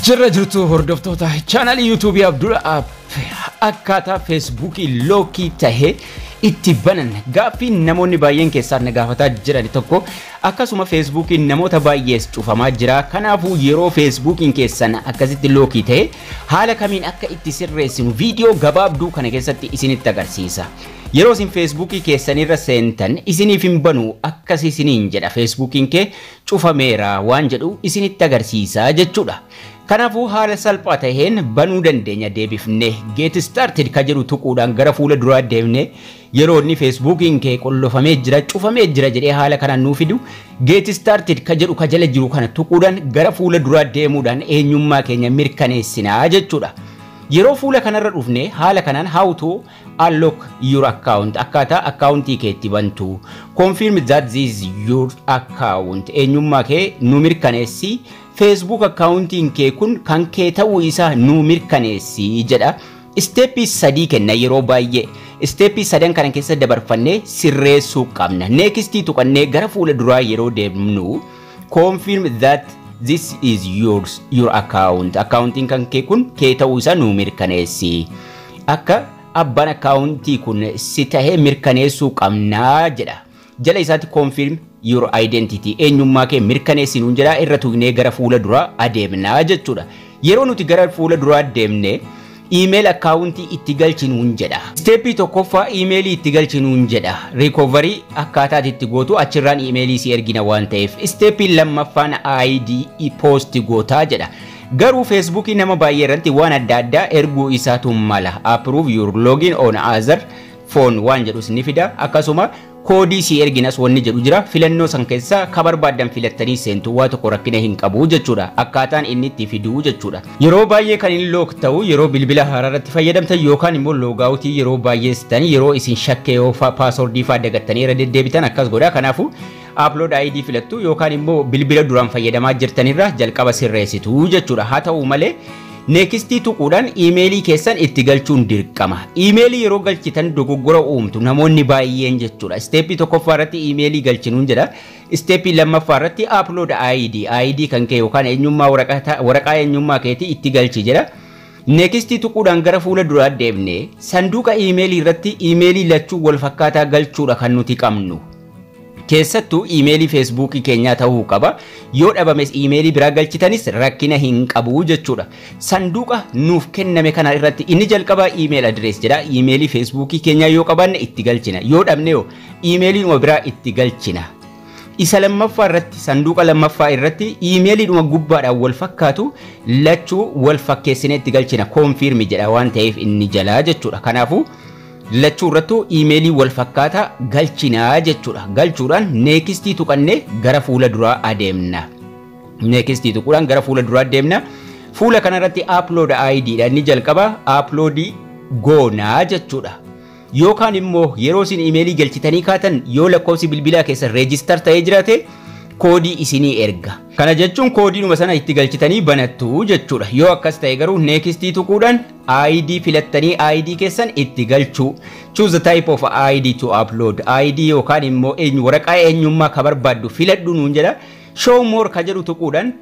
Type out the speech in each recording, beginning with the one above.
Jirra jirtu, hordoftoota chaanalii yuutuubii Abdul App. Akkaataa feesbuukii lock tahee itti banan gaaffii namoonni baay'een keessaa na gaafataa jiran tokko. Akkasuma feesbuukiin namoota baay'ees cufamaa jira. Kanaafuu yeroo feesbuukiin keessan akkasitti lock ta'e haala kamiin akka itti sirreessinu viidiyoo gabaabduu kana keessatti isinitti agarsiisa. Yeroo isin feesbuukii keessanirra seentan isiniif hin banu, akkas isiniin jedha, feesbuukiin kee cufameera waan jedhu isinitti agarsiisa jechuudha. Kanaafuu haala salphaa taheen banuu dandeenya deebifnee. Get started ka jedhu tuquudhaan gara fuula duraa deemnee, yeroo inni feesbuukiin kee qollofamee jira, cufamee jira jedhee haala kanaan nuu fidu, get started ka jedhu ka jala jiru kana tuquudhaan gara fuula duraa deemuudhaan eenyummaa keenya mirkaneessinaa jechuudha. Yeroo fuula kanarra dhufne haala kanaan how to unlock your account, akkaataa akkaawuntii kee itti bantu, confirm that this is your account, eenyummaa kee nu mirkaneessi, Facebook akkaawuntiin kee kun kan kee ta'uu isaa nu mirkaneessi jedha. Step 3 kenna yeroo baay'ee. Step sadan kana keessa dabarfannee sirreessuu qabna. Next tuqannee gara fuula duraa yeroo deemnu, confirm that this is yours, your account, akkaawuntiin kan kee kun kee ta'uu isaa nu mirkaneessi. Akka abbaan akkaawuntii kun si tahee mirkaneessuu qabnaa jedha. Jala isaatti confirm your identity, eenyummaa kee mirkaneessi nuun jedha. Irra tuqnee gara fuula duraa adeemnaa jechuudha. Yeroo nuti gara fuula duraa deemne email akkaawuntii itti galchinuun jedha. Step tokkoffaa iimeelii itti galchinuun jedha. Recovery akkaataa itti gootu achirraan iimeelii si ergina waan ta'eef. Step lammaffaan ID post gootaa jedha. Garuu feesbuukii nama baay'ee irratti waan adda addaa erguu isaatu mala. Approve your login on other phone waan jedhus ni fida. Akkasuma koodii si erginas wanni jedhu jira. Filannoo san keessaa ka barbaaddan filattanii seentu, waa tokko rakkina hin qabu jechuudha, akkaataan inni itti fiduu jechuudha. Yeroo baay'ee kan inni lock ta'u yeroo bilbila haaraa irratti fayyadamtan yookaan immoo logout yeroo baay'eessitan, yeroo isin shakkee yoo password faa dagattanii irra deddeebitan akkas godha. Kanaafuu upload ID filattu yookaan immoo bilbila duraan fayyadamaa jirtanirra jalqaba sirreessitu jechuudha. Haa ta'u malee next tuquudhaan iimeelii keessan itti galchuun dirqama. Iimeelii yeroo galchitan dogoggora uumtu namoonni baay'een jechuudha. Step tokkoffaa irratti iimeelii galchinuun jedha. Step lammaffaa irratti upload ID, ID kan kee yookaan eenyummaa, waraqaa eenyummaa keetii itti galchi jedha. Next tuquudhaan gara fuula duraa deemne sanduuqa iimeelii irratti iimeelii lachuu wal fakkaataa galchuudha kan nuti qabnu. Keessattuu iimeelii feesbuukii keenyaa ta'uu qaba. Yoo dhabames iimeelii biraa galchitanis rakkina hin qabu jechuudha. Sanduuqa nuuf kenname kana irratti inni jalqabaa email address jedha. Iimeelii feesbuukii keenyaa yoo qabaanne itti galchina. Yoo dhabne yoo iimeeliinuma biraa itti galchina. Isa lammaffaa irratti, sanduuqa lammaffaa irratti iimeeliidhuma gubbaadhaan wal fakkaatu lachuu wal fakkeessinee itti galchina. Confirm jedha waan ta'eef inni jalaa jechuudha. Kanaafuu lachuu irrattuu iimeelii wal fakkaataa galchinaa jechuudha. Galchuudhaan next tuqannee gara fuula duraa adeemna. Next tuquudhaan gara fuula duraa adeemna. Fuula kanarratti upload ID dha, inni jalqaba upload goonaa jechuudha. Yookaan immoo yeroo isin iimeelii galchitanii kaatan yoo lakkoofsi bilbilaa keessa register ta'ee jiraate koodii isinii erga. Kana jechuun koodiinuma sana itti galchitanii banattu jechuudha. Yoo akkas ta'e garuu next tuquudhaan ID filattanii ID keessan itti galchuu. Choose the type of ID to upload. ID yookaan immoo eenyu waraqaa eenyummaa ka barbaaddu filadhu nuun jedha. Show more ka jedhu tuquudhaan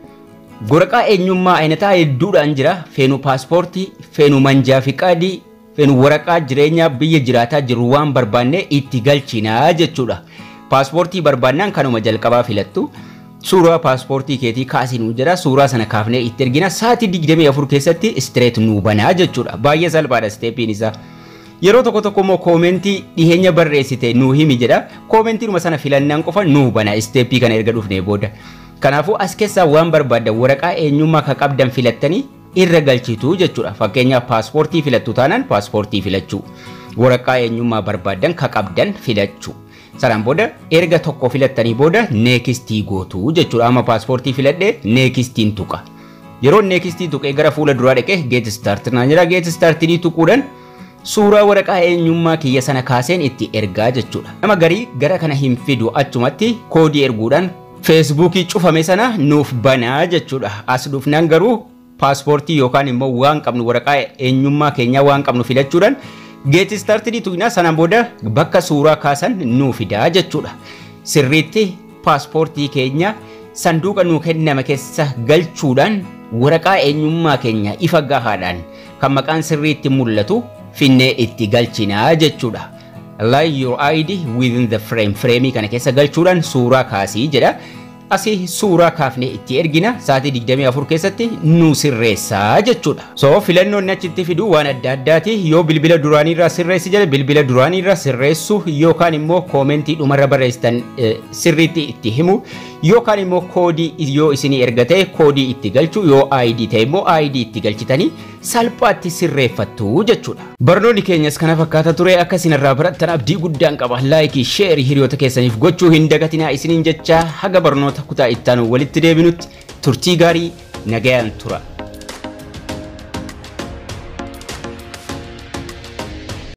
waraqaa eenyummaa ayinataa hedduudhaan jira. Feenu paaspoortii, feenu manjaa fiqaadii, feenu waraqaa jireenyaa biyya jiraataa jiru waan barbaanne itti galchinaa jechuudha. Paaspoortii barbaannaan kanuma jalqabaa filattu. Suuraa paaspoortii keetii kaasinuu jedha. Suuraa sana kaafnee itti ergina. Sa'aatii 24 keessatti straight nuu banaa jechuudha. Baay'ee salphaadha stepiin isaa. Yeroo tokko tokko immoo comment dhiheenya barreessite nuu himi jedha. Commentiidhuma sana filannaan qofa nuu bana step kana erga dhufnee booda. Kanaafuu as keessaa waan barbaaddan waraqaa eenyummaa ka qabdan filattanii irra galchitu jechuudha. Fakkeenyaaf paaspoortii filattu taanaan paaspoortii filachuu. Waraqaa eenyummaa barbaaddan ka qabdan filachuu. Sanaan booda erga tokko filattanii booda next gootu jechuudha. Amma paaspoortii filadhee nextiin tuqa. Yeroo next tuqee gara fuula duraa dhaqee get start naan jedha. Get startii tuquudhaan suuraa waraqaa eenyummaa kiyya sana kaaseen itti ergaa jechuudha. Nama garii gara kana hin fidu, achumatti koodii erguudhaan feesbuukii cufame sana nuuf banaa jechuudha. As dhufnaan garuu paaspoortii yookaan immoo waan qabnu, waraqaa eenyummaa keenyaa waan qabnu filachuudhaan get started tuqnaa. Sanaan booda bakka suuraa kaasan nuu fidaa jechuudha. Sirriitti paaspoortii keenya sanduuqa nuu kenname keessa galchuudhaan Waraqaa eenyummaa keenya ifa gahaadhaan kan maqaan sirriitti mul'atu finnee itti galchinaa jechuudha. Align your ID within the frame. Frame kana keessa galchuudhaan suuraa kaasii jedha. Asii suuraa kaafnee itti ergina, sa'aatii 24 keessatti nu sirreessaa jechuudha. So filannoon achitti fidu waan adda addaati. Yoo bilbila duraaniirraa sirreessi jedhe, bilbila duraaniirraa sirreessu, yookaan immoo koomentii dhumarra barreessitan sirriitti itti himu, yookaan immoo koodii yoo isinii ergate koodii itti galchu, yoo ID ta'e immoo ID itti galchitanii salphaatti sirreeffattu jechuudha. Barnoonni keenyas kana fakkaata ture. Akka isinirraa barattan abdii guddaan qaba. Like, share hiriyoota keessaniif gochuu hin dagatinaa isiniin jecha, haga barnoota kutaa ittaanu walitti deebinutti turtii gaarii, nagayaan tura.